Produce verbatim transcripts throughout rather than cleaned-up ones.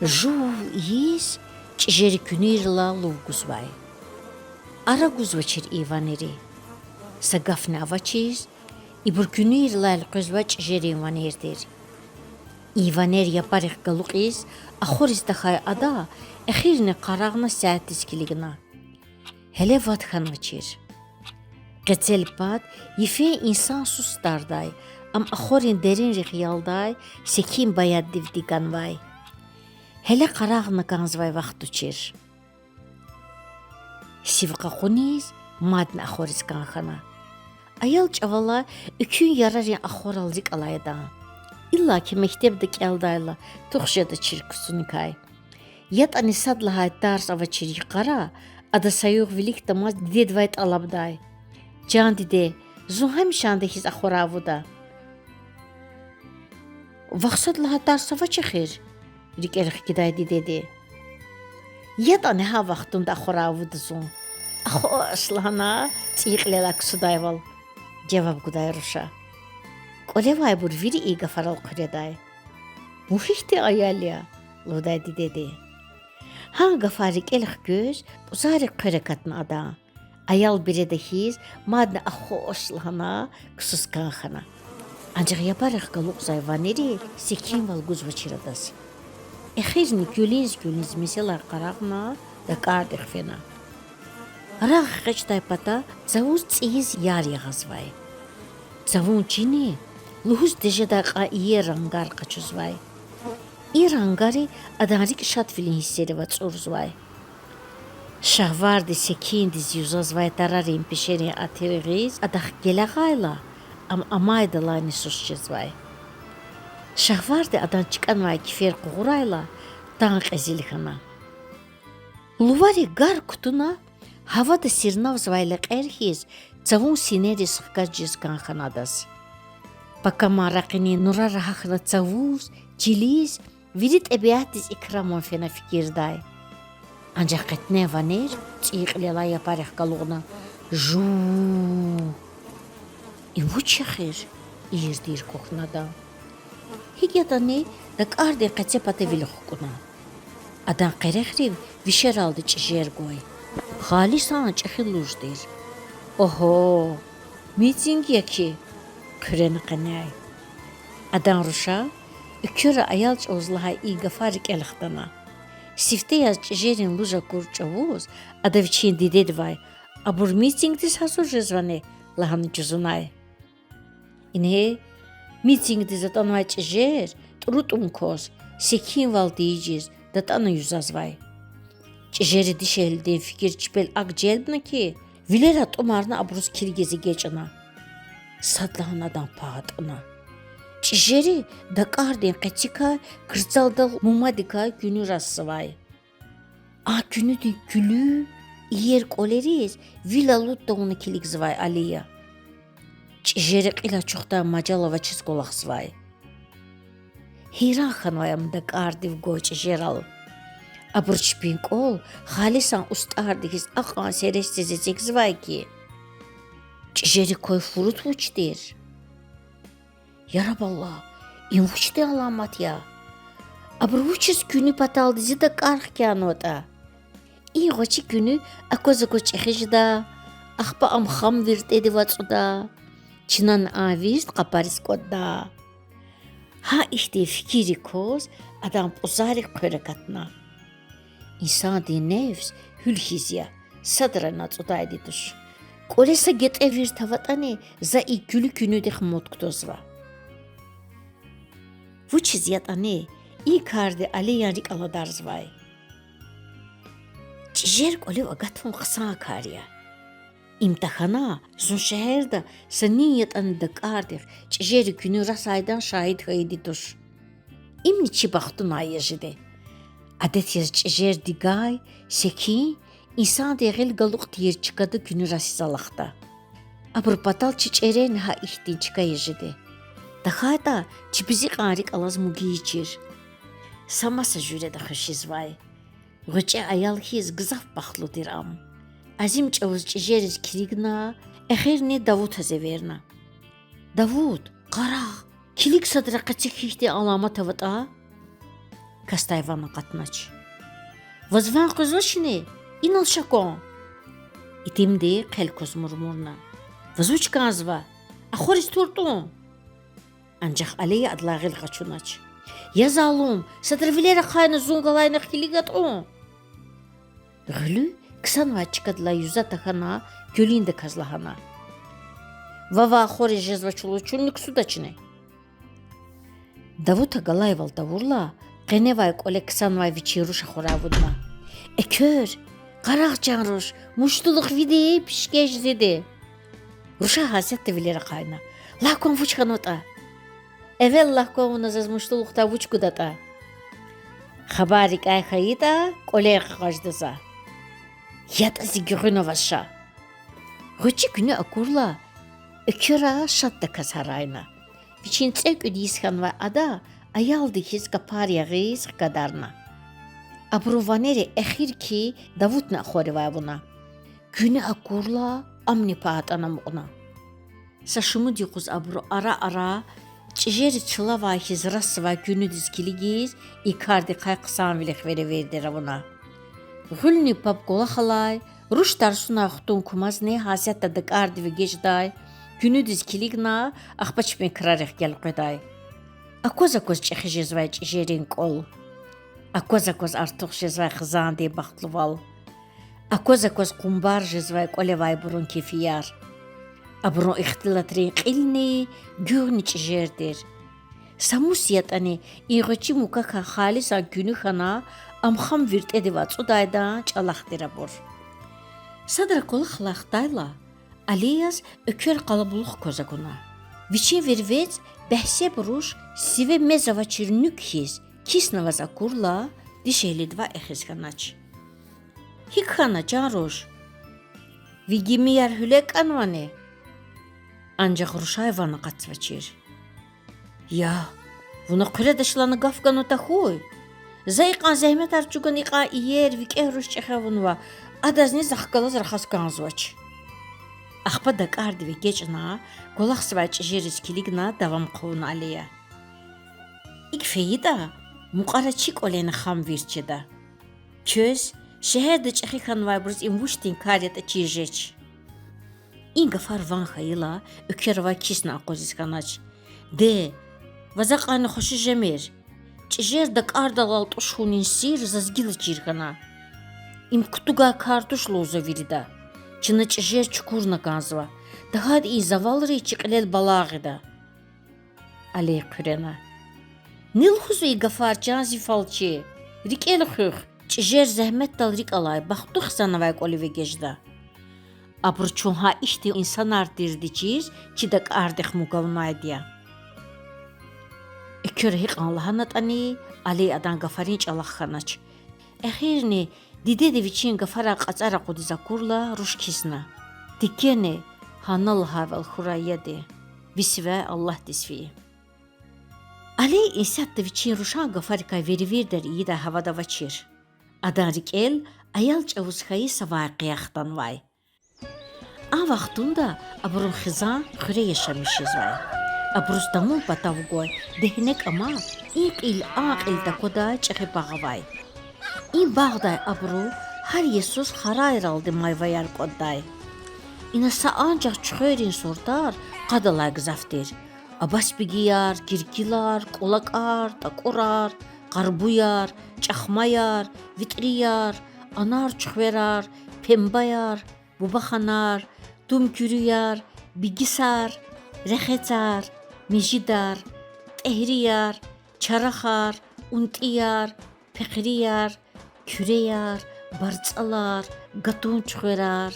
Жув ийиз, чӀижери куьнуьрилай лув гузвай. Ара гузвачир и ванери. Са гафни авачиз, ибур куьнуьрилай элкъвезвай чӀижерин ванер тир. И ванер япарихъ галукьиз, ахвариз тахьай ада эхирни къарагъна сятдиз килигна. Гьеле вад хьанвачир. Къецел пад йифен инсан сустардай, ам ахварин деринрихъ ялдай секин баяддивди ганвай. Гьеле къарагъна кӀанзавай вахт тушир. Сив къакъуниз мадни ахвариз кӀан хьана. Аял чӀавалай экуьн ярарин ахварал рикӀ алай адан. Иллаки мектебда кӀелдайла тух жедачир ксуникай. ЯтӀани сад лагьай тарс авачир йикъара, ада са югъ виликдамаз дидедивай тӀалабдай: Жан диде, зун гьамишанда хьиз ахварай авуда. Вахъ сад лагьай тарс авач эхир? рикӀел хкидай дидеди. ЯтӀани гьа вахтунда ахварай авуда зун. Ахваш лагьана, цӀийи кьилелай ксудайвал, жаваб гудай руша. КӀвалевайбур вири и гафарал хъуьредай. Вун гьихьтин аял я, лугьудай дидеди. Гьа гафар рикӀел хквез, пӀузаррик хъвер акатна адан. Аял береда хьиз, мадни ахваш лагьана ксуз кӀан хьана. Анжах япарихъ галукьзавай ванери секинвал гузвачир адаз. Эхирни гуьлуьз-гуьлуьз меселай къарагъна дакӀардихъ фена. Рагъ экъечӀдай пата цавуз цӀийиз яр ягъазвай. Цавун чини лугьуз тежедай кьван иер рангар къачузвай. И рангари адан рикӀ шадвилин гьиссерив ацӀурзавай. Шагьварди секиндиз юзазвай тарарин пешерин атир гъиз адахъ гелягъайла, ам амайдалайни сус жезвай. Шагьварди адан чкӀанвай кифер къугъурайла, тан кьезил хьана. Луварик гар кутуна, гьавада сирнавзавай лекьер хьиз, цавун синериз хкаж жез кӀан хьана адаз. Пакаман ракъинин нурар гьахьна цавуз, чилиз, вири тӀебиатдиз икрамун фена фикирдай. Анжах къетнен ванер цӀийи кьилелай япарихъ галукьна: Жув! Им вуч я эхир? ийир-тийир квахьна адан. ГьикӀ ятӀани, дакӀардин къецепата вил хкӀуна. Адан къерехрив вишералди чӀижер гвай. Халисан чӀехи луж тир. Огьо, митинг я хьи, хъуьрена къеняй. Адан руша экуьра аял чӀавуз лагьай и гафар рикӀел хтана. Сифте яз чӀижерин луж акур чӀавуз ада вичин дидедивай: Абур митингдиз гьазур жезвани? лагьана жузунай. Ингье, митингдиз атӀанвай чӀижер тӀуру тӀун кваз, секинвал тийижиз, датӀана юзазвай. ЧӀижери дишегьлидин фикир чпел акӀ желбна хьи, вилерай тӀумарна абуруз килигиз эгечӀна. Садлагьана адан пагь атӀуна. ЧӀижери дакӀардин къецикай, крцалдал мумадикай куьнуь расзавай. А куьнуьдин куьлуь, иер кӀвалериз вил алуд тавуна килигзавай Алия. ЧӀижери кьил ачухдай мажал авачиз кӀвалахзавай. Гьейран хьанвай ам дакӀардив гвай чӀижерал. Абуру чпин кӀвал Халисан устӀарди хьиз акьван сересдиз эцигзавай хьи. ЧӀижери квай фурут вуч тир? Яраб Аллагь, им вучтин аламат я? Абуру вучиз куьнуь паталди зи дакӀар хкянаватӀа? И гъвечӀи куьнуь акваз-акваз чӀехи жеда, ахпа ам хам виртӀедив ацӀуда, чнани а вирт къапариз кӀватӀда. Гьа ихьтин фикиррик кваз адан пӀузаррик хъвер акатна. Инсандин нефс гьуьл хьиз я, садрани ацӀудайди туш. КӀвале са гетӀе вирт аватӀани, за и куьлуь куьнуьдихъ мад кутазва. Вучиз ятӀани, и карди Алиян рикӀ аладарзавай. ЧӀижер кӀвалив агатун хъсан кар я. Им тахьана, зун шегьерда са нин ятӀани дакӀардихъ чӀижери куьнуь расайдан шагьид хьайиди туш. Имни чи бахтунай я жеди. Адет яз чӀижер дигай, секин, инсандин гъил галукь тийир чкада куьнуь расиз алахъда. Абурун патал чи чӀерени гьа ихьтин чка я жеди. ТахьайтӀа, чи бизи кьван рикӀ алаз муг ийичир. Са маса жуьреда хвешизвай. ГъвечӀи аял хьиз гзаф бахтлу тир ам. Азим чӀавуз чӀижериз килигна, эхирни Давутаз эверна. Давут, къарагъ, килиг садра къецик гьихьтин аламат аватӀа. Касдай ван акъатнач. Ваз ван къвезвачни? Инал ша кван. Итимди хъел кваз мурмурна: Ваз вуч кӀанзава? Ахвариз тур тӀун. Анжах Алия адалай гъил къачунач. Я залум, садра вилер ахъайна зун галайнихъ килигна тӀун. Гъуьлуь ксанвай чкадилай юза тахьана, куьлуьндаказ лагьана: Вавай ахвариз жезвач лугьуз чун нуькӀ судачни? Давута галайвал тавурла, къеневай кӀвале ксанвай вичин руш ахварай авудна. Эквер, къарагъ, чан руш, муштулух види, пишкеш зиди. Руша гьасятда вилер ахъайна: Лагь кван, вуч хьанватӀа? Эвел лагь кван, вуна заз муштулухдай вуч гудатӀа. Хабар рикӀяй хьайитӀа, кӀвалер къакъажда за. ЯтӀа зи гуьгъуьна ваз ша. Гъвечи куьнуь акурла, Эквера шаддаказ гьарайна. Вичин цӀекӀуьд йис хьанвай ада аялди хьиз капар ягъиз хкадарна. Абурун ванери эхир хьи, Давутни ахваривай авуна. Куьнуь акурла, амни пай атӀана амукьна. Са шумуд юкъуз абуру ара-ара чӀижери чилавай хьиз расзавай куьнуьдиз килигиз, и кардикай хъсанвилихъ веревирдер авуна. Гъуьлни паб кӀвалахалай, руш тарсунай хтун кумазни гьасятда дакӀардив эгечӀдай, куьнуьдиз килигна, ахпа чпин крарихъ гелкъведай. Акваз-акваз чӀехи жезвай чӀижерин кӀвал. Акваз-акваз артух жезвай хизандин бахтлувал. Акваз-акваз къумбар жезвай кӀвалевайбурун кефияр. Абурун ихтилатрин кьилни гуьгъни чӀижер тир. Са мус ятӀани и гъвечӀи мукакай халисан куьнуь хьана, ам хам виртӀедив ацӀудайдан чӀалахъ тир абур. Садра кӀвалахалай хтайла, Алияз Эквер къалабулух кваз акуна. Вичин вервец бегьсеб руш сиве мез авачир нуькӀ хьиз киснаваз акурла, дишегьлидивай эхиз хьанач. ГьикӀ хьана, чан руш? Ви гимияр гьуьле кӀанвани? Анжах рушай ван акъатзавачир. Я, вуна хъуьредач лагьана гаф гана тахьуй? За икьван зегьметар чӀугуна икьван иер, викӀегь руш чӀехи авунва, адазни захъ галаз рахаз кӀанзавач. Ахпа дакӀардив эгечӀна, кӀвалахзавай чӀижериз килигна давам хъувуна Алия. ИкӀ фейитӀа, мукьвара чи кӀвалени хам вирт жеда. Квез, шегьерда чӀехи хьанвайбуруз им вучтин кар ятӀа чир жеч. И гафар ван хьайила, Экверавай кисна акъвазиз хьанач. Де, ваз акьванни хвеши жемир. ЧӀижер дакӀардал алтӀуш хьунин сир заз гила чир хьана. Им кутугай кар туш лугьузва вирида. Чна чӀижер чукурна кӀанзава. ТахьайтӀа и завалри чи кьилел балагъ ийида. Алия хъуьрена. Ни лугьузва и гафар, чан зи фалчи? РикӀел хуьх, чӀижер зегьметдал рикӀ алай, бахтлу хизанавай кӀвалив эгечӀда. Абуру чун гьа ихьтин инсанар тирди чир чи дакӀардихъ муг авунвайди я. Эквера гьикьван лагьанатӀани, Алия адан гафарин чӀалахъ хьанач. Эхирни дидеди вичин гафарай кьацӀар акъудиз акурла, руш кисна. Тикени, гьана лагьайвал хьурай яди. Ви сивяй Аллагьдиз фейи. Алия исятда вичин рушан гафарикай веревирдер ийидай гьавада авачир. Адан рикӀел аял чӀавуз хьайи са вакъиа хтанвай. А вахтунда абурун хизан хуьре яшамиш жезвай. Абуруз тамун патав гвай дегьне кӀама и кьил, а кьил таквадай чӀехи багъ авай. И багъдай абуру гьар йисуз харайралди майваяр кӀватӀдай. Ина са анжах чуьхверин сортар къадалай гзаф тир: абасбигияр, киркилар, кӀулакӀар, тӀакӀурар, къарбуяр, чӀахмаяр, витӀрияр, анар чуьхверар, пембаяр, бубаханар, тум куьруьяр, бигисар, рехецар, мижидар, тӀегьрияр, чарахар, унтӀияр, пехърияр, куьреяр, барцӀалар, гатун чуьхверар.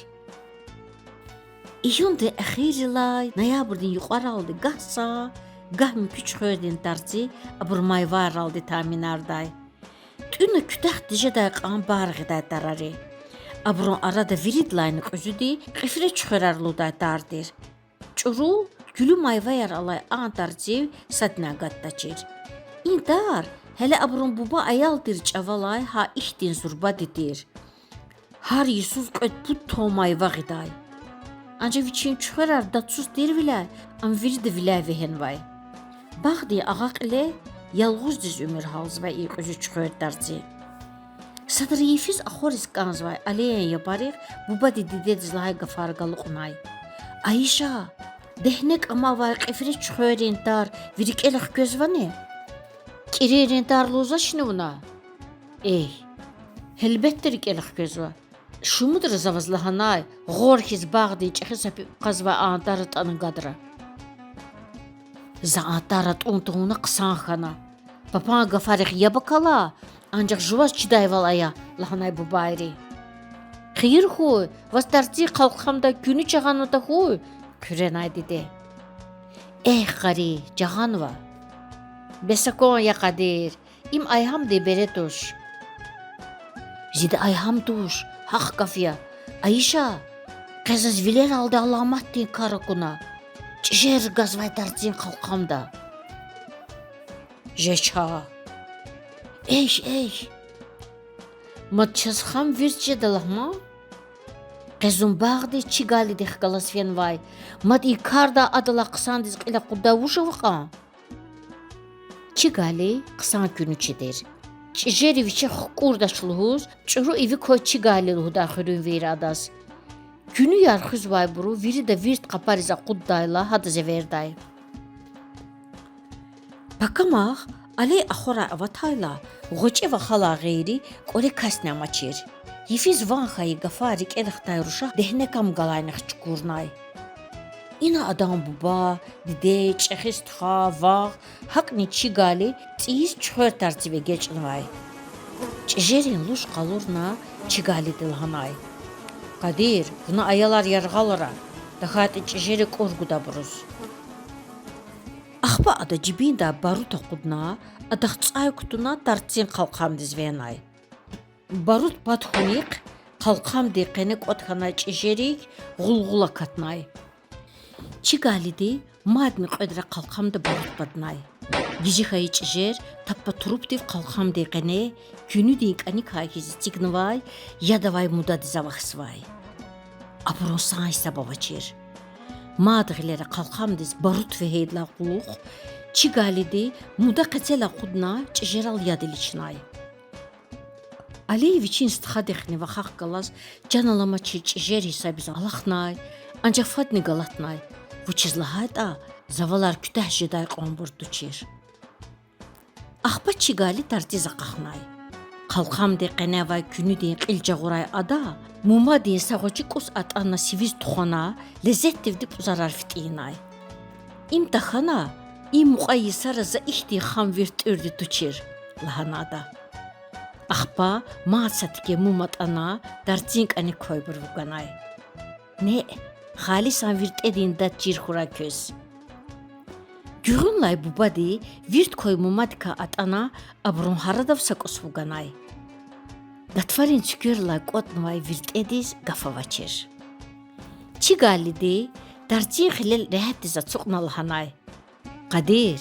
Июндин эхиррилай ноябрдин юкьваралди гагь са, гагь муькуь чуьхвердин тарци абуру майвайралди таъминардай. ТӀуьна куьтягь тежедай кьван багъ гъидай тарари. Абурун арада виридалайни кьуьзуьди кьифре чуьхверар лугьудай тар тир. ЧӀуру, куьлуь майваяр алай а тарцив садни агатдачир. И тар гьеле абурун буба аял тир чӀавалай гьа ихьтин зурбади тир. Гьар йисуз кьвед-пуд тонн майва гъидай. Анжах вичин чуьхверар дацуз тирвиляй ам вирида виляй вегьенвай. Багъдин агъа кьиле Ялгъуздиз уьмуьр гьалзавай и кьуьзуь чуьхвер тарци. Садра йифиз ахвариз кӀанзавай Алиян ябарихъ бубади дидедиз лагьай гафар галукьнай: Айиша, дегьне кӀамавай кьифри чуьхверрин тар ви рикӀелай хквезвани? КӀирийрин тар лугьузвачни вуна? Эгь, гьелбетда, рикӀелай хквезва. Шумудра за ваз лагьанай, гъор хьиз багъдин чӀехи сапи кьазвай а тар атӀана гадра. За а тар атӀун тавуна хъсан хьана. Папан гафарихъ яб акала, анжах жуваз чидайвал ая,— лагьанай бубайри. Хийир хьуй, ваз тарцин хъалкъамда куьнуь жагъанва тахьуй,— хъуьренай диде. Эх, къари, жагъанва. Бес акван я, Къадир, им Айгьамдин бере туш. Зида Айгьам туш, гьахъ гаф я. Айиша, къе заз вилералди аламатдин кар акуна. ЧӀижер ргазвай тарцин хъалкъамда. Жеч гьа. Эгь, эгь. Мад чаз хам вирт жеда лагь ман. Къе зун багъдиз чигалидихъ галаз фенвай. Мад и кардай адалай хъсандиз кьил акъуддай вуж ава кьван? Чигали хъсан куьнучи тир. ЧӀижери вичи хкӀурдач лугьуз, чӀуру иви квай чигали лугьудай хуьруьнвийри адаз. Куьнуяр хуьзвайбуру вирида вирт къапариз акъуддайла, гьадаз эвердай. Пакамахъ, Али ахварай аватайла, гъвечӀи вахалай гъейри кӀвале касни амачир. Йифиз ван хьайи гафар рикӀел хтай руша дегьне кам галайнихъ чукурнай. Ина адан буба, диде, чӀехи стха, вагъ, гьакӀни чигали цӀийиз чуьхвер тарцив эгечӀнавай. ЧӀижерин луж къалурна, чигалиди лагьанай: Къадир, вуна аялар яргъалра, тахьайтӀа чӀижери кӀур гудабуруз. Ахпа ада жибиндай барут акъудна, адахъ цӀай кутуна тарцин хъалкъамдиз вегьенай. Барут пад хьунихъ хъалкъамдин къене кӀватӀ хьанвай чӀижерик гъулгъул акатнай. Чигалиди мадни кьведра хъалкъамда барут паднай. Гижи хьайи чӀижер таппа турупдив хъалкъамдин къене, куьнуьдин кӀаникай хьиз эцигнавай, яд авай мудадиз авахьзавай. Абурун сан-гьисаб авачир. Мад гъилера хъалкъамдиз барут вегьейдалай кьулухъ чигалиди муда къецел акъудна, чӀижерал яд иличнай. Али вичин стхадихъни вахахъ галаз чан аламачир чӀижер гьисабиз алахънай, анжах фадни галатнай, вучиз лагьайтӀа завалар куьтягь жедай кьванбур тушир. Ахпа чигали тарциз акъахнай. Хъалкъамдин къене авай куьнуьдин кьил жагъурай ада мумадин са гъвечӀи кӀус атӀана сивиз тухвана, лезетдивди пӀузарар фитӀинай. Им тахьана, и мукьва йисара за ихьтин хам вирт тӀуьрди тушир,— лагьана ада. Ахпа мад са тике мум атӀана, тарцин кӀаник квайбур вуганай. Неъ, халисан виртӀедин дад чир хьурай квез. Гуьгъуьнлай бубади вирт квай мумадикай атӀана, абурун гьарадав са кӀус вуганай. Гатфарин цуькверилай кӀватӀнавай виртӀедиз гаф авачир. Чигалиди тарцин хилел регьятдиз ацукьна лагьанай: Къадир,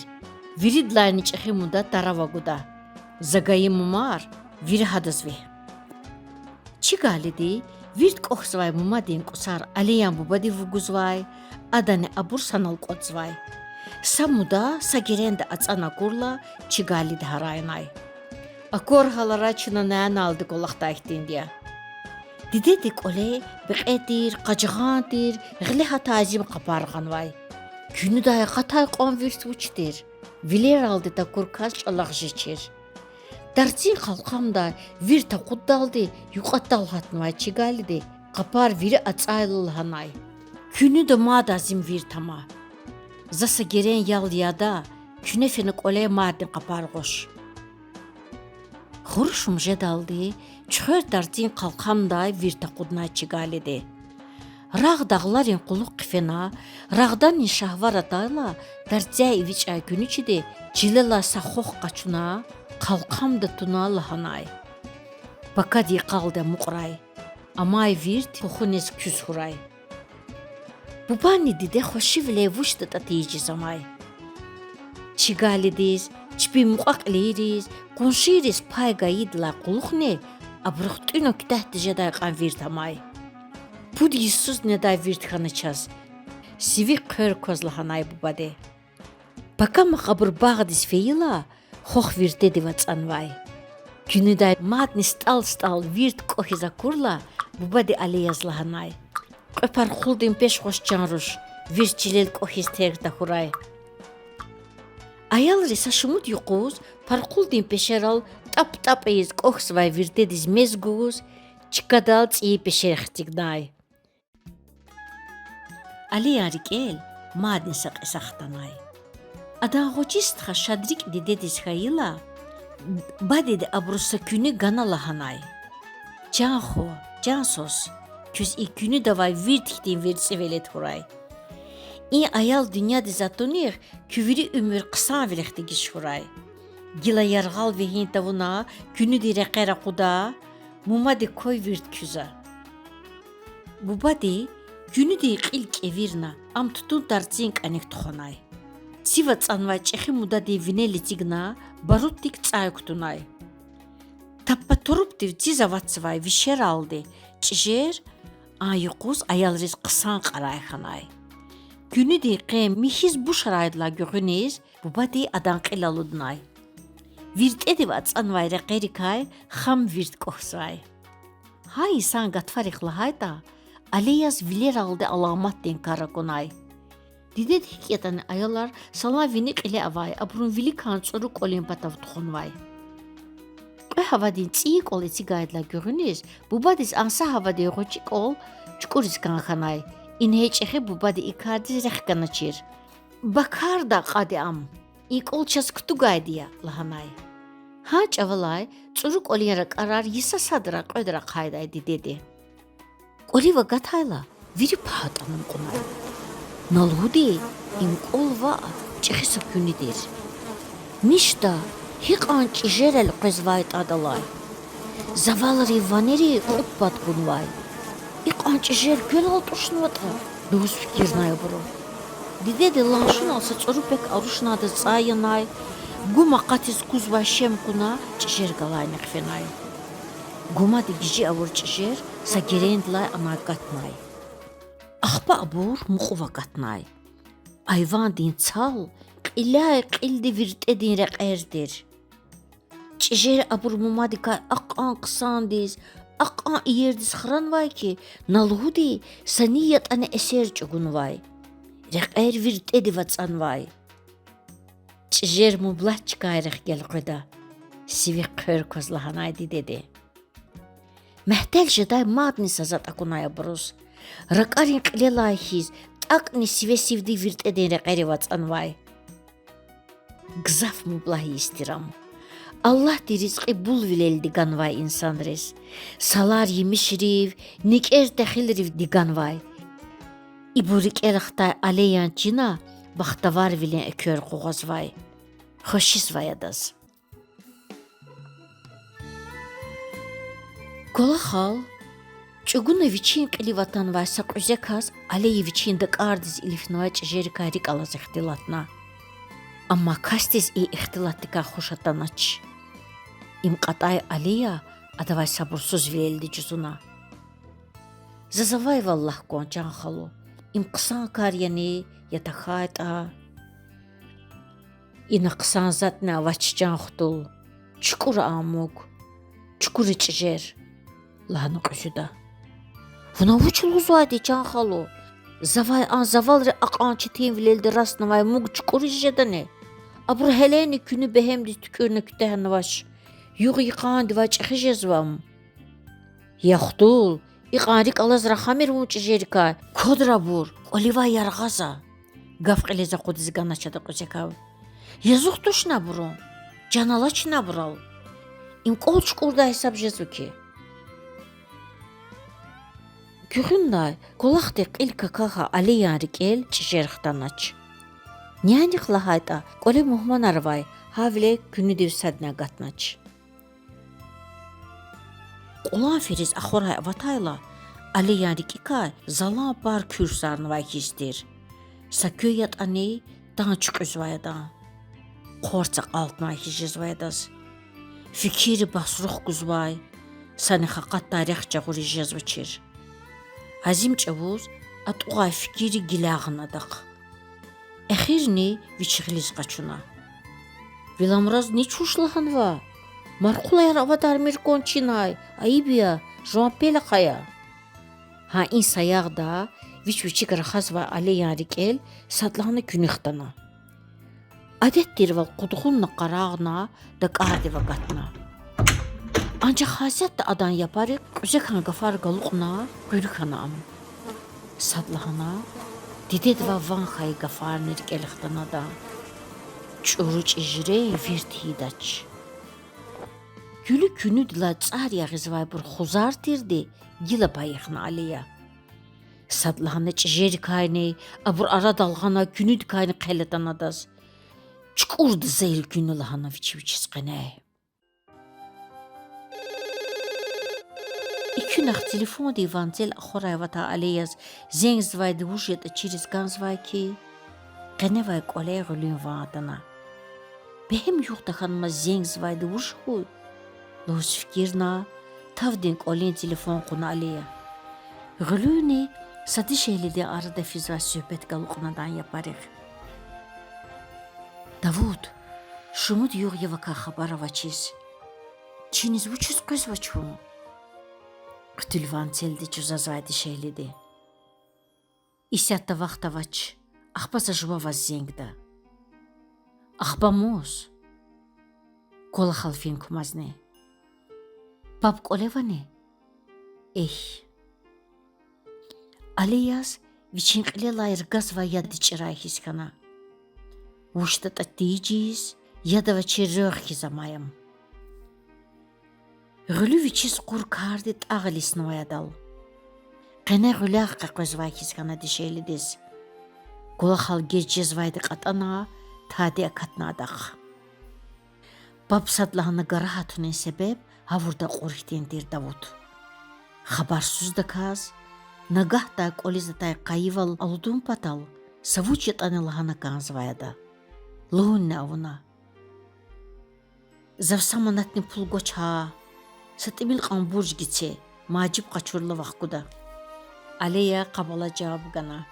виридалайни чӀехи муда тарав агуда. За гайи мумар вири гьадаз вегь. Чигалиди вирт кӀвахьзавай мумадин кӀусар Алиян бубадив вугузвай, адани абур санал кӀватӀзавай. Са муда са геренда ацӀана акурла, чигалиди гьарайнай: Аквар гьаларай чна няналди кӀвалахдай хьтинди я. Дидедин кӀвале бекье тир, къажагъан тир, гъиле гьатай зим къапар гъанвай. Куьнуьдай акъатай кьван вирт вуч тир? Вилералди такур кас чӀалахъ жечир. Тарцин хъалкъамдай вирт акъуддалди юкьва тӀал гьатнавай чигалиди къапар вири ацӀайла лагьанай: Куьнуьда мад зим вирт ама. За са герен ял яда, куьне фена кӀвале мадни къапар гъваш. Хуруш муьжедалди чуьхвер тарцин хъалкъамдай вирт акъуднай чигалиди. Рагъ дагъларин кьулухъ хъфена, рагъданни шагьвар атайла, тарцяй эвичӀай куьнуьчиди чилелай са хвах къачуна, хъалкъамда туна лагьанай: Пакад йикъалди амукьрай, амай вирт пухуниз куьз хьурай. Бубани диде хвешивиле вучдатӀа тийижиз амай. Чигалидиз, чпин мукьва-кьилийриз, къуншийриз пай гайидалай кьулухъни абурухъ тӀуьна куьтягь тежедай кьван вирт амай. Пуд йисуз недай вирт хьана чаз,— сивик хъвер кваз лагьанай бубади. Пакамахъ абур багъдиз фейила, хох виртедив ацӀанвай. Куьнуьдай мадни стӀал-стӀал вирт кӀвахьиз акурла, бубади Алияз лагьанай: Кьве пархулдин пеш гъваш, чан руш, вирт чилел кӀвахьиз терг тахьурай. Аялри са шумуд юкъуз пархулдин пешерал тӀап-тӀап ийиз кӀвахьзавай виртедиз мез гуз, чкадал цӀийи пешер эцигнай. Алиян рикӀел мадни са кьиса хтанай. Адан гъвечӀи стха шадрикӀ дидедиз хьайила, бадеди абуруз са куьнуь гана лагьанай: Чан хва, чан свас, квез и куьнуьдавай вирт хьтин верцӀи велед хьурай. И аял дуьньядиз атунихъ куь вири уьмуьр хъсанвилихъ дегиш хьурай. Гила яргъал вегьин тавуна, куьнуьдин рекьер акъуда, мумадик квай вирт куьзва. Бубади куьнуьдин кьил кӀевирна, ам тутун тарцин кӀаник тухванай. Цив ацӀанвай чӀехи мудадин винел эцигна, барутдик цӀай кутунай. Таппа-турупдив циз аватзавай вишералди чӀижер а юкъуз аялриз хъсан кьарай хьанай. Куьнуьдин къен михьиз бушарайдалай гуьгъуьниз бубади адан кьил алуднай. ВиртӀедив ацӀанвай рекьерикай хам вирт кӀвахьзавай. Гьа йисан гатфарихъ лагьайтӀа, Алияз вилералди аламатдин кар акунай. Дидеди гьикӀ ятӀани аялар салан вини кьиле авай, абурун виликан цӀуру кӀвалин патав тухванвай. Кьве гьавадин цӀийи кӀвал эцигайдалай гуьгъуьниз бубадиз ам са гьавадин гъвечӀи кӀвал чукӀуриз кӀан хьанай. Ингье чӀехи бубади и кардиз рехъ ганачир. Бакарда акьади ам, и кӀвал чаз кутугайди я,— лагьанай. Гьа чӀавалай цӀуру кӀвалин ракӀарар йиса садра-кьведра ахъайдай дидеди. КӀвалив агатайла, вири пагь атӀана амукьнай. На лугьуди, им кӀвал ваъ, чӀехи са куьнуь тир. Ништа, гьикьван чӀижер элкъвезвайтӀа адалай. Завалрин ванери кьуд пад гунвай. Икьван чӀижер квел алтӀушнаватӀа,— лугьуз фикирнай абуру. Дидеди ланшунал са цӀуру пек арушнадаз цӀай янай, гум акъатиз кузвай шем кьуна чӀижер галайнихъ фенай. Гумади гижи авур чӀижер са герендилай анай катнай. Ахпа абур мукьув акатнай. Айвандин цал кьиляй-кьилди виртӀедин рекьер тир. ЧӀижер абур мумадикай акьван хъсандиз, акьван иердиз хранвай хьи, на лугьуди, са ни ятӀани эсер чӀугунвай. Рекьер виртӀедив ацӀанвай. ЧӀижер мублагь чкайрихъ гелкъведа,— сивихъ хъвер кваз лагьанай дидеди. Мягьтел жедай мадни са затӀ акунай абуруз. РакӀарин кьилелай хьиз, тӀакӀни сиве-сивди виртӀедин рекьерив ацӀанвай. Гзаф мублагь йис тир ам. Аллагьди ризкьи булвилелди ганвай инсанриз. Салар емишрив, никӀер техилривди ганвай. Ибур рикӀел ахтай Алеян чина бахтаварвилин эквер къугъвазвай. Хвешизвай адаз. КӀвалахал чӀугуна вичин кьилив атанвай са кьуьзеказ Алея вичин дакӀардиз илифнавай чӀижерикай рикӀ алаз ихтилатна. Амма касдиз и ихтилатдикай хуш атанач. Им кьатӀай Алея адавай сабурсузвилелди жузуна: Заз авайвал лагь кван, чан халу, им хъсан кар яни, я тахьайтӀа? Ина хъсан затӀни авач, чан хтул. ЧукӀура а муг, чукӀура чӀижер,— лагьана кьуьзуьда. Вуна вуч лугьузвайди, чан халу? Завай а завалри акьван четинвилелди раснавай муг чукӀуриз жедани? Абуру гьелени куьнуь бегьемдиз туькӀуьрна куьтягьнавач. Югъ-йикъандивай чӀехи жезва ам. Я хтул, икьван рикӀ алаз рахамир вун чӀижерикай, квадра абур, кӀваливай яргъаза,— гаф кьилиз акъудиз ганач ада кьуьзекав. Язух тушни абурун, чан алачни абурал? Им кӀвал чукӀурдай гьисаб жезва хьи. Гуьгъуьнлай кӀвалахдин кьил какахьай Алиян рикӀел чӀижер хтанач. Нянихъ лагьайтӀа, кӀвале мугьманар авай, гьавиляй куьнуьдив садни агатнач. Кьулан фириз ахварай аватайла, Алиян рикӀикай залан пар куьрсарнавай хьиз тир. Са куь ятӀани тан чуькьуьзвай адан. Хъварц акьалтнавай хьиз жезвай адаз. Фикирри басрух гузвай, санихъ акъатдай рехъ жагъуриз жезвачир. Азим чӀавуз атӀугъай фикирри гиля гъана адахъ. Эхирни вич гъилиз къачуна. Вил амраз нич вуч лагьанва? Мархъулаяр авадармир кван чинай, айиб я, жуван пел ахъая. Гьа и саягъда вич вичик рахазвай Алиян рикӀел садлагьана куьнуь хтана. Адет тирвал къудгъунна къарагъна, дакӀардив агатна. Анжах гьасятда адан япарихъ кьуьзекан гафар галукьна, къуьруь хьана ам. Садлагьана дидедивай ван хьайи гафарни рикӀел хтана адан. ЧӀуру чӀижрен вирт ийидач. Гуьлуь куьнуьдилай цӀар ягъизвайбур хузар тирди гила пайихна Алия. Садлагьана чӀижерикайни, абур арадал гъана куьнуьдикайни хъел атана адаз. ЧукӀурда зайри куьнуь лагьана вичи вичиз къене. Экуьнахъ телефондин ванцел ахварай аватай Алияз зенгзавайди вуж ятӀа чириз кӀанзавай хьи, къеневай кӀвале гъуьлуьн ван атана. Бегьем югъ тахьанмаз зенгзавайди вуж хьуй? Лугьуз фикирна, тавдин кӀвалин телефон кьуна Алия. Гъуьлуьни са дишегьлидин арада физвай суьгьбет галукьна адан япарихъ. Давуд, шумуд югъ я вакай хабар авачиз. Чиниз вучиз къвезвач вун? Хъуьтуьл ванцелди жузазвай дишегьлиди. Исятда вахт авач, ахпа за жува ваз зенгда. Ахпа мус? КӀвалахал фин кумазни. Паб кӀвале вани? Эхь. Алияз вичин кьилелай ргазвай яд чӀирай хьиз хьана. ВучтатӀа тийижиз, яд авачир регъуь хьиз амай ам. Гъуьлуь вичиз кьур карди тӀагъ илиснавай адал. Къене гъуьлягъ къекъвезвай хьиз хьана дишегьлидиз. КӀвалахал геж жезвайди кьатӀана, тади акатна адахъ. Паб садлагьана гарагъ атунин себеб гъавурда акьур хьтин тир Давуд. Хабарсуздаказ, нагагьдай кӀвализ атай къайивал алудун патал, са вуч ятӀани лагьана кӀанзавай ада. Лугьунни авуна: Зав са манатни пул гвач гьа, са тӀимил кьван бурж гице, мад жиб къачурла вахкуда. Алия къаб алай жаваб гана: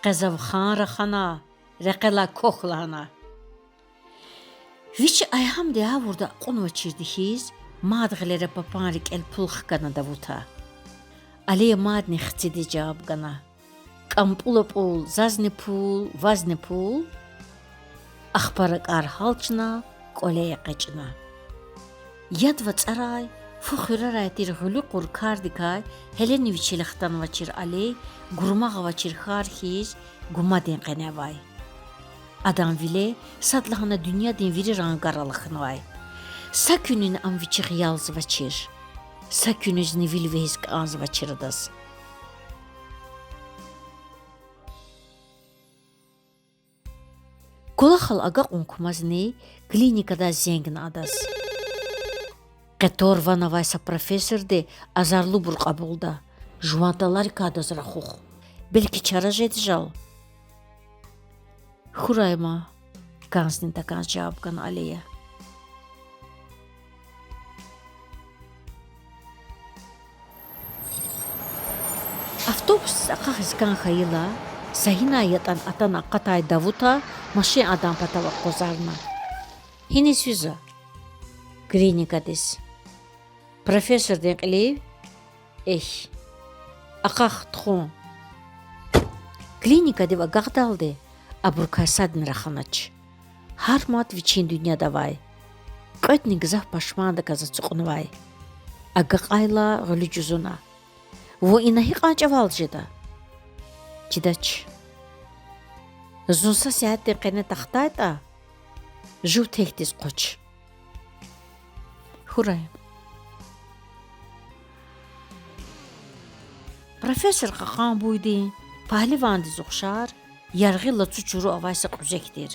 Къе зав хан рахана, рекьелай квахь лагьана. Вичи айгьамди гъавурда акьунвачирди хьиз, мад гъилера папан рикӀел пул хкана Давуда. Алия мадни хцидиз жаваб гана: КӀам пӀул апӀул, зазни пул, вазни пул. Ахпа ракӀар гьалчна, кӀвале экъечӀна. Яд вацӀарай, фу хуьрерай тир гъуьлуь кьур кардикай гьелени вичел хтанвачир Алий гурмагъ авачир хьар хьиз гумадин къене авай. Адан виле садлагьана дуьньядин вири рангар алахьнавай. Са куьнини ам вичихъ ялзавачир. Са куьнизни вил вегьиз кӀанзавачир адаз. КӀвалахал агакьун кумазни клиникадай зенгна адаз. Къе тӀвар-ван авай са профессорди азарлубур кьабулда, жуван тӀаларикай адаз рахух. Белки чара жеда жал. Хьурай ман, кӀанзни-такӀанз жаваб гана Алия. Автобусдиз акьахиз кӀан хьайила, са гьинай ятӀани атана акъатай Давуда машин адан патав акъвазарна. Гьиниз физва? Клиникадиз. Профессордин кьилив? Эхь. Акьах, тухун. Клиникадив агакьдалди абурукай садни раханач. Гьар мад вичин дуьньяда авай. Кьведни гзаф пашмандаказ ацукьнавай. Агакьайла, гъуьлуь жузуна: Вун ина гьикьван чӀавалди жеда? Чидач. Зун са сятдин къене тахтайтӀа, жув текдиз къвач. Хьурай. Профессор кьакьан буйдин, пагьливандиз ухшар, яргъи лацу чуру авай са кьуьзек тир.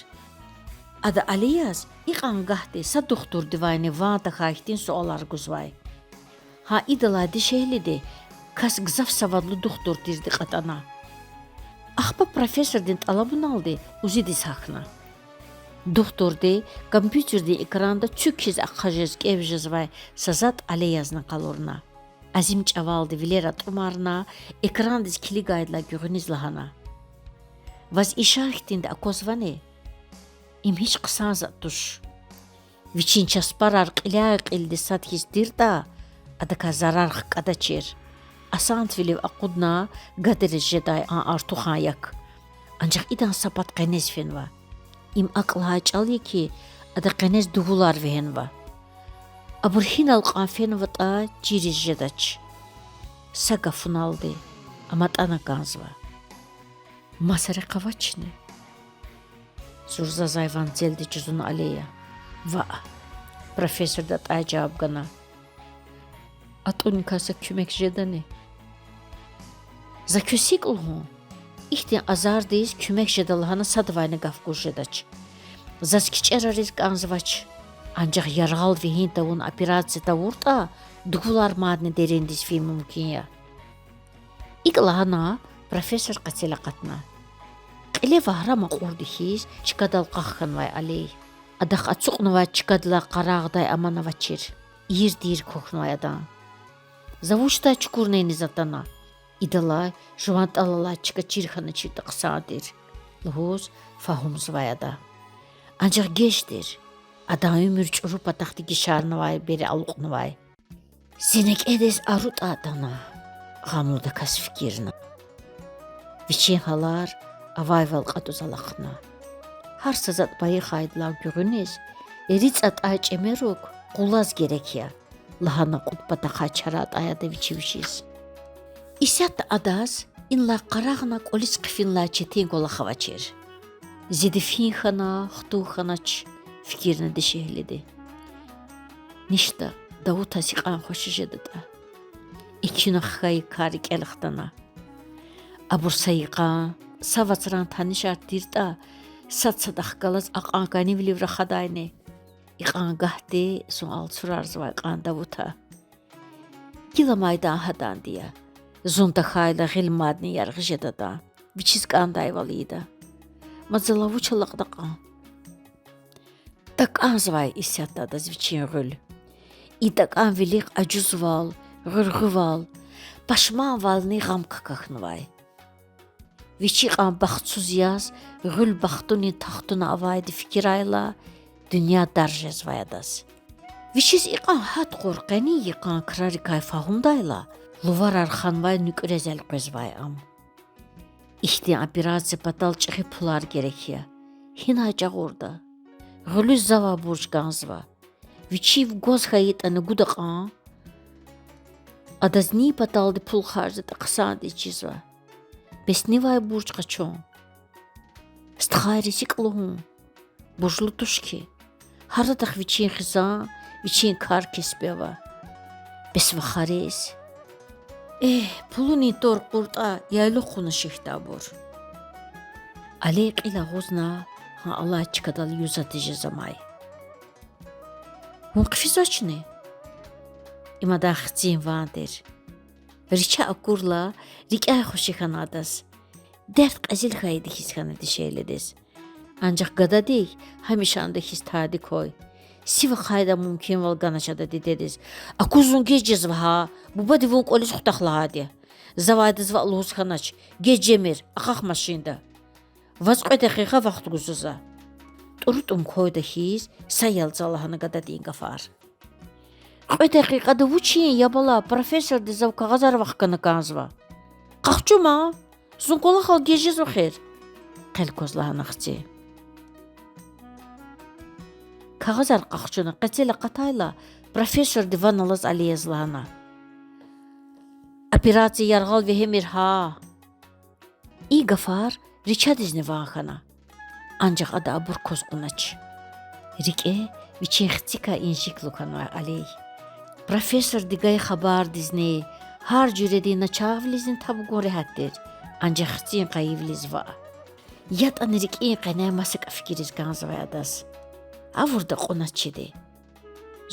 Ада Алияз икьван гагьди са духтурдивайни ван тахьай хьтин суалар гузвай. Гьа идалай дишегьлиди кас гзаф савадлу духтур тирди кьатӀана. Ахпа профессордин тӀалабуналди УЗИ-диз гьахьна. Духтурди компьютердин экранда цуьк хьиз ахъа жез кӀев жезвай са затӀ Алиязни къалурна. Азим чӀавалди вилер атӀумарна, экрандиз килигайдалай гуьгъуьниз лагьана: Ваз и шар хьтинди аквазвани? Им гьич хъсан затӀ туш. Вичин часпарар кьиляй-кьилди сад хьиз тиртӀа, адакай зарар хкӀадачир. Асанвилив акъудна гадариз жедай а артухан як. Анжах идан са пад къенез фенва. Им акӀ лагьай чӀал я хьи, ада къенез дувулар вегьенва. Абур гьинал кьван фенватӀа чириз жедач. Са гафуналди, ам атӀана кӀанзава. Маса рехъ авачни? Зурзазай ванцелди жузуна Алия. Ваъ, профессорди атӀай жаваб гана. АтӀуникай са куьмек жедани? За квез гьикӀ лугьун? Ихьтин азардиз куьмек жеда лагьана садавайни гаф гуз жедач. Заз кичӀерариз кӀанзавач. Анжах яргъал вегьин тавун операция тавуртӀа, дувулар мадни дериндиз фин мумкин я. ИкӀ лагьана, профессор къецел акъатна. Кьиле ваграм акьурди хьиз чкадал къах хьанвай Алий. Адахъ ацукьнавай чкадилай къарагъдай аман авачир. Ийир-тийир квахьнавай адан. За вучдай чукурна иниз атана? Идалай жуван тӀал алай чка чир хьаначиртӀа хъсан тир,— лугьуз фагьумзавай ада. Анжах геж тир. Адан уьмуьр чӀуру патахъ дегишарнавай бери алукьнавай. Зи некӀедиз арутӀа атана,— гъамлудаказ фикирна. Вичин гьалар авайвал кьатӀуз алахъна. Гьар са затӀ пайихайдалай гуьгъуьниз, эрицӀ атӀай чӀемерук къулаз герек я,— лагьана кьуд патахъай чара атӀай ада вичи вичиз. Исятда адаз инлай къарагъна кӀвализ хъфинлай четин кӀвалах авачир. Зи дефин хьана, хтун хьанач,— фикирна дишегьлиди. Ништа, Давутаз гьикьван хвеши жедатӀа. Экуьнахъ хьайи кар рикӀел хтана. Абур са йикъан, са вацран танишар тиртӀа, сад садахъ галаз акьван кӀанивилив рахадайни? Икьван гагьди зун алцурарзавай кьван Давута. Гила майдан гьаданди я. Зун тахьайла гъил мадни яргъи жеда адан, вичиз кӀандайвал ийида. Мад за лап вуч алакьда кьван? ТакӀанзавай исятда адаз вичин гъуьл. И такӀан вилик ажузвал, гъуьргъуьвал, пашманвални гъам какахьнавай. Вичи кьван бахтсуз яз гъуьл бахтунин тахтуна авайди фикирайла, дуьнья дар жезвай адаз. Вичиз икьван гьат кьур къенин йикъан крарикай фагьумдайла, луварар ханвай нуькӀрез элкъвезвай ам. Ихьтин операция патал чӀехи пулар герек я. Гьинай жагъурда? Гъуьлуьз завай бурж кӀанзава. Вичив гваз хьайитӀани гуда кьван? Адаз ни паталди пул харждатӀа хъсандиз чизва. Бес нивай бурж къачун? Стхайриз икӀ лугьун? Буржлу туш хьи. Гьар адахъ вичин хизан, вичин кар-кеспи ава. Бес вахариз? Эгь, пулунин тӀвар кьуртӀа, яйлух кьуна шехьда абур. Алий кьил агъузна гьа алай чкадал юза тежез амай. Вун хъфизвачни? Им адан хцин ван тир. Рича акурла, рикӀяй хвеши хьана адаз. Дерт кьезил хьайиди хьиз хьана дишегьлидиз. Анжах гададик гьамишанда хьиз тади квай. Сив ахъайдай мумкинвал ганач ада дидедиз. Акуз зун геж жезва гьа, бубади вун кӀвализ хутах лагьайди я. Завай адаз ваъ лугьуз хьанач, геж жемир, акьахмир машинда. Ваз кьве декьикьа вахт гузва за. ТӀурутӀум квайди хьиз са ялза лагьана гададин гафар. Кьве декьикьада вучин, я бала, профессорди зав кагъазар вахкана кӀанзава. Къахчу ман, зун кӀвалахал геж жезва эхир,— хъел кваз лагьана хци. Кагъазар къахчуна къецел акъатайла, профессорди ван алаз Алияз лагьана: Операция яргъал вегьимир гьа. И гафар Ричадизни ван хьана. Анжах ада абур кваз кьунач. РикӀе вичин хцикай инжиклу хьанвай Алий. Профессорди гайи хабардизни, гьар жуьредин начагъвилизни таб гун регьят тир, анжах хцин къайивилиз ваъ. ЯтӀани рикӀин къене масакӀа фикириз кӀанзавай адаз. Гъавурда кьуначиди.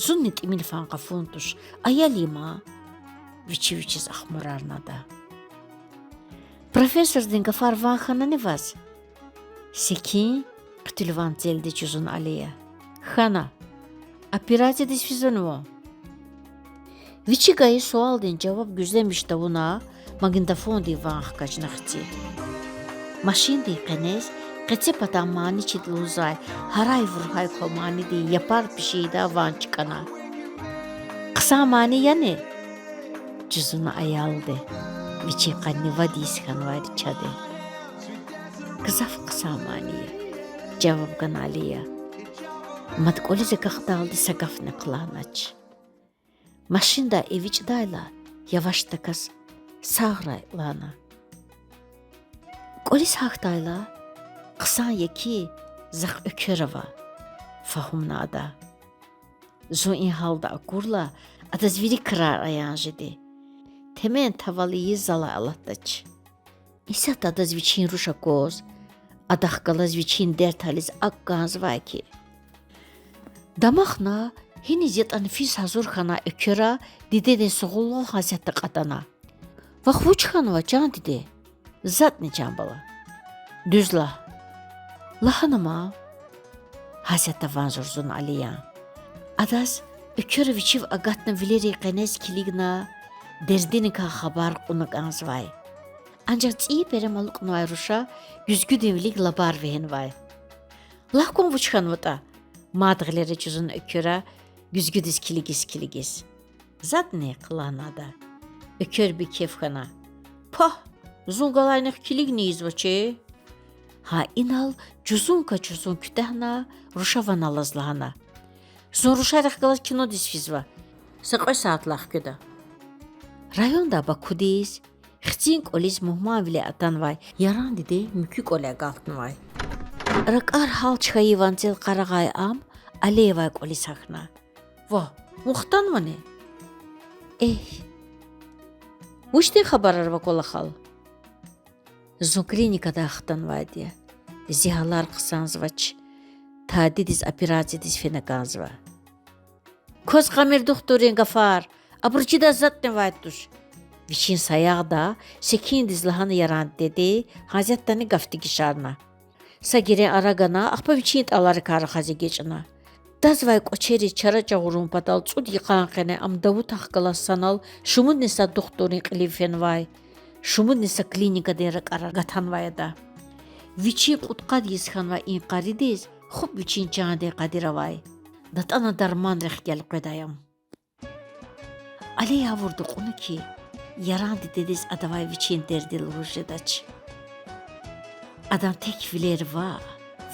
Зунни тӀимил фан гъафун туш, аял я ман,— вичи вичиз ахмурарна ада. Профессордин гафар ван хьанани ваз? Секин, хъуьтуьл ванцелди жузуна Алия. Хьана. Операциядиз физвани вун? Вичи гайи суалдин жаваб гуьзлемиш тавуна, магнитофондин ван хкажна хци. Машиндин къенез Къецепатан мани чида лугьузвай гьарай-вургьай квай манидин япар пишейдай ван чкӀана. Хъсан мани яни? Жузуна аялди, вичин къанни вад йис хьанвай ричади. Гзаф хъсан мани я,— жаваб гана Алия. Мад кӀвализ агакьдалди са гафни хълагьнач. Машиндай эвичӀдайла, явашдаказ сагърай лагьана. КӀвализ гьахьдайла, хъсан я хьи, захъ Эквер ава,— фагьумна ада. Зун и гьалда акурла, адаз вири крар аян жеди. Темен тавал ийиз залай алатдач. Исятда адаз вичин руш акваз, адахъ галаз вичин дерт гьализ акӀ кӀанзавай хьи. Дамахна, гьиниз ятӀани физ гьазур хьанвай Эквера дидедин сугъулвал гьасятда кьатӀана. Вахъ вуч хьанва, чан диде? ЗатӀни, чан бала. Дуьз лагь. Лагьана ман,— гьасятда ван зурзуна Алиян. Адаз Эквера вичив агатна вилерин къенез килигна, дердиникай хабар кьуна кӀанзавай. Анжах цӀийи перем алукьнавай руша гуьзгуьдин вилик лабар вегьенвай. Лагь кван, вуч хьанватӀа,— мад гъилера жузуна Эквера гуьзгуьдиз килигиз-килигиз. ЗатӀни,— хълагьна ада. Эквер бейкеф хьана. Пагь, зун галайнихъ килигни ийизвачир. Гьа инал жузун-качузун куьтягьна, руша ван алаз лагьана: Зун рушарихъ галаз кинодиз физва. Са кьве сятлай хкведа. Райондай Бакудиз, хцин кӀвализ мугьманвиле атанвай Яран диде муькуь кӀвале агалтнавай. РакӀар гьалч хьайи ванцел къарагъай ам Алиевай кӀвализ гьахьна. Вагь, вун хтанвани? Эхь. Вучтин хабарар ава, кӀвалахал? Зун клиникадай хтанвайди я. Зи гьалар хъсанзавач. Тадидиз операциядиз фена кӀанзава. Кваз кьамир духтуррин гафар, абуру чидай затӀни авайд туш. Вичин саягъда секиндиз лагьана Яран диде, гьасятдани гаф дегишарна. Са герен ара гана, ахпа вичин тӀаларикай рахаз эгечӀна. Дазвай кӀвачериз чара чагъурун патал цӀуд йикъан къене ам Давутахъ галаз санал шумудни сад духтуррин кьилив фенвай, шумудни са клиникадин ракӀарар гатанвай ада. Вичин кьудкъад йис хьанвай и къаридиз хупӀ вичин чандин къадир авай. ДатӀана дарманрихъ гелкъведай ам. Алия гъавурда кьуна хьи, Яран дидедиз адавай вичин дерди лугьуз жедач. Адан тек вилер ваъ,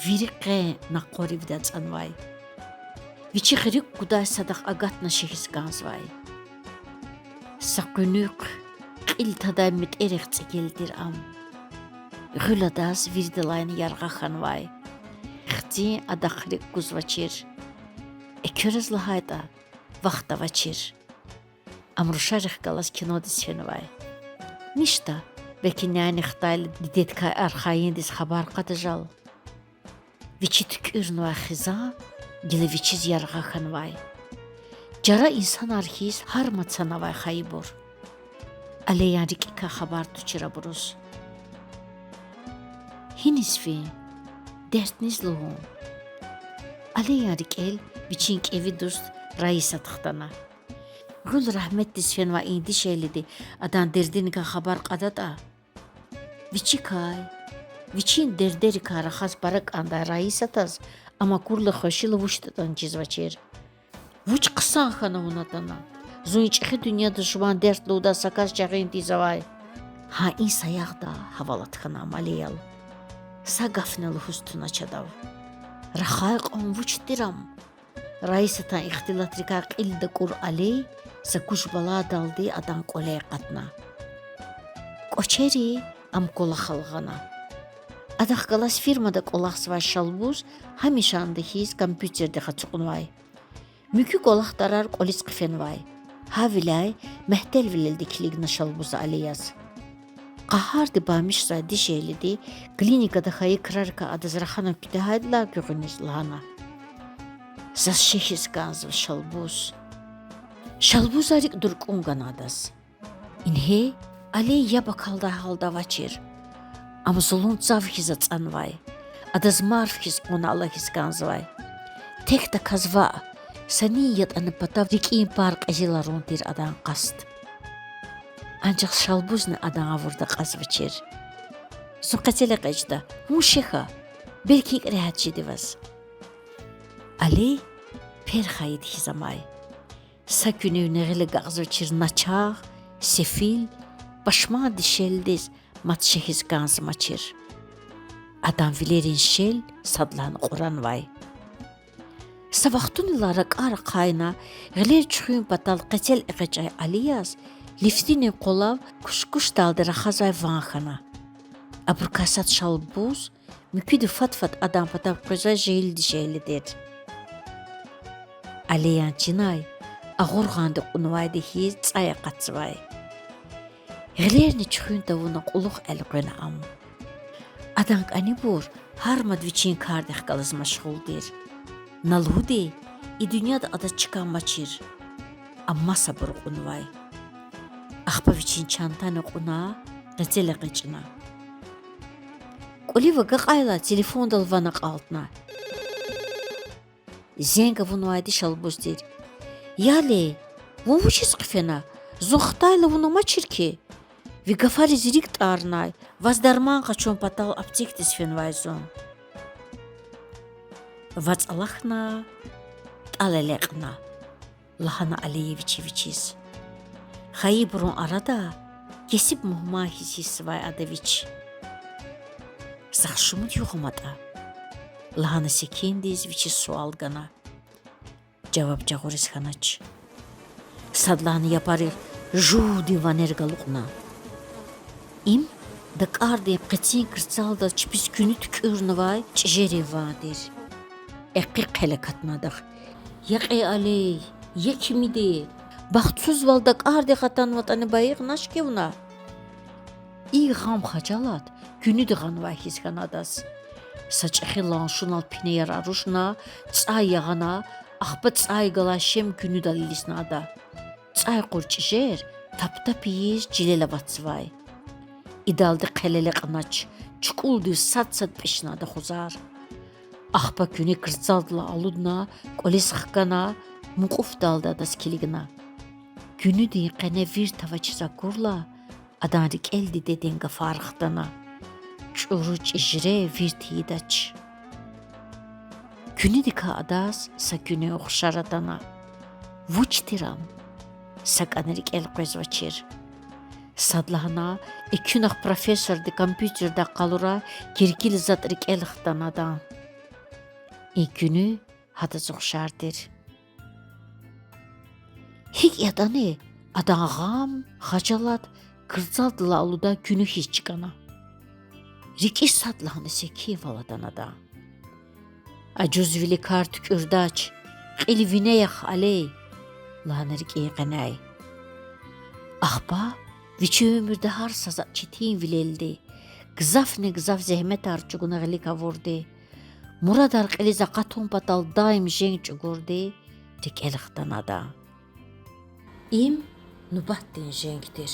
вири къен накъваривди ацӀанвай. Вичихъ рикӀ гудай садахъ агатна шехьиз кӀанзавай. Са къуьнуьхъ, кьил тадай метӀерихъ цӀигел тир ам. Гъуьл адаз виридалайни яргъа хьанвай. Хцин адахъ рикӀ гузвачир. Эквераз лагьайтӀа, вахт авачир. Ам рушарихъ галаз кинодиз фенвай. Ништа, белки няни хтайла дидедикай архайиндиз хабар кьада жал. Вичи туькӀуьрнавай хизан гила вичиз яргъа хьанвай. Чара инсанар хьиз гьар мад санавай хайибур. Алиян рикӀикай хабар тушир абуруз. Гьиниз фин? Дерт низ лугьун? Алиян рикӀел вичин кӀеви дуст Раисат хтана. Гъуьл рагьметдиз фенвай и дишегьлиди адан дердиникай хабар кьадатӀа, вичикай, вичин дердерикай рахаз пара кӀандай Раисатаз ам акурла хвешила вучдатӀани чизвачир. Вуч хъсан хьана вун атана? Зун и чӀехи дуьньяда жуван дерт лугьудай са кас жагъин тийизвай. Гьа и саягъда гьавалат хьана ам Алиял. Са гафни лугьуз тунач адав. Рахай кьван вуч тир ам? Раисатан ихтилатрикай кьилди акӀур Али са куж баладалди адан кӀвале акъатна. КӀвачери ам кӀвалахал гъана. Адахъ галаз фирмада кӀвалахзавай Шалбуз гьамишанда хьиз компьютердихъ ацукьнавай. Муькуь кӀвалах тарар кӀвализ хъфенвай. Гьавиляй мягьтелвилелди килигна Шалбуз Алияз. Къагьарди бамишзавай дишегьлиди клиникада хьайи крарикай адаз рахана куьтягьайдалай гуьгъуьниз лагьана: Заз шехьиз кӀанзава Шалбуз. Шалбуза рикӀ дуркӀун гана адаз. Ингье Али яб акалдай гьалда авачир. Ам зулун цав хьиз ацӀанвай. Адаз марф хьиз къвана алахьиз кӀанзавай. Текдаказ ваъ, са нин ятӀани патав рикӀин пар кьезиларун тир адан къаст. Анжах Шалбузни адан гъавурда акьазвачир. Зун къецел экъечӀда, вун шехьа. Белки икӀ регьят жеди ваз. Али пер хайиди хьиз амай. Са куьнивни гъил агакьзавачир начагъ, сефил, пашман дишегьлидиз мад шехьиз кӀанзамачир. Адан вилерин шел садлагьана кьуранвай. Са вахтунилай ракӀар ахъайна, гъилер чуьхуьн патал къецел экъечӀай Алияз лифтунин къвалав кушкушдалди рахазвай ван хьана. Абурукай сад шалбуз, муькуьди фад-фад адан патав къвезвай жегьил дишегьли тир. Алиян чинай агъургъанди кьунвайди хьиз цӀай акъатзавай. Гъилерни чуьхуьн тавуна кьулухъ элкъвена ам. Адан кӀанибур гьар мад вичин кардихъ галаз машгъул тир. На лугьуди, и дуьньяда адаз чка амачир. Ам масабур кьунвай. Ахпа вичин чантани кьуна, къецел экъечӀна. КӀвалив агакьайла, телефондал ван акьалтна. Зенг авунвайди Шалбуз тир. Я Али, вун вучиз хъфена? Зун хтайла вун амачир хьи. Ви гафариз рикӀ тӀарнай, ваз дарман къачун патал аптекадиз фенвай зун. ВацӀ алахьна, тӀал элекьна, лагьана Алия вичи вичиз. Хайибурун арада кесиб мугьман хьиз гьиссзавай ада вич. Захъ шумуд югъ аматӀа? Лагьана секиндиз вичиз суал гана. Жаваб жагъуриз хьанач. Садлагьана япарихъ жувди ванер галукьна. Им дакӀардин къецин крцалдал чпиз куьнуь туькӀуьрнавай чӀижерин ван тир. Экъи хъел акатна адахъ. Я кьей алей, я кимиди! Бахтсузвал дакӀардихъ атанватӀани байихъ наш хьи вуна. И гъам-хажалат куьнуьди гъанвай хьиз хьана адаз. Са чӀехи ланшунал пинеяр арушна, цӀай ягъана, ахпа цӀай галай шем куьнуьдал илисна ада. ЦӀай къур чӀижер тап-тап ийиз чилел аватзавай. Идалди хъел элекьнач, чукӀулдив сад-сад пӀишна ада хузар. Ахпа куьне крцалдилай алудна, кӀвализ хкана, мукьуфдалди адаз килигна. Куьнуьдин къене вирт авачиз акурла, адан рикӀел дидедин гафар хтана. ЧӀуру чӀижере вирт ийидач. Куьнуьдикай адаз са куьнуь ухшар атана. Вуч тир ам? СакӀани рикӀел къвезвачир. Садлагьана экуьнахъ профессорди компьютердай къалурай киркил затӀ рикӀел хтана адан. И куьнуь гьадаз ухшар тир. ГьикӀ ятӀани, адан гъам, хажалат крцалдилай алудай куьнуь хьиз чкӀана. РикӀи садлагьана секинвал атана адан. Ажузвили кар туькӀуьрдач, кьил вине яхъ, алей,— лагьана рикӀин къеняй. Ахпа вичи уьмуьрда гьар са затӀ четинвилелди, гзафни-гзаф зегьметар чӀугуна гъилик авурди, мурадар кьилиз акъатун патал даим женг чӀугурди рикӀел хтана адан. Им нубатдин женг тир.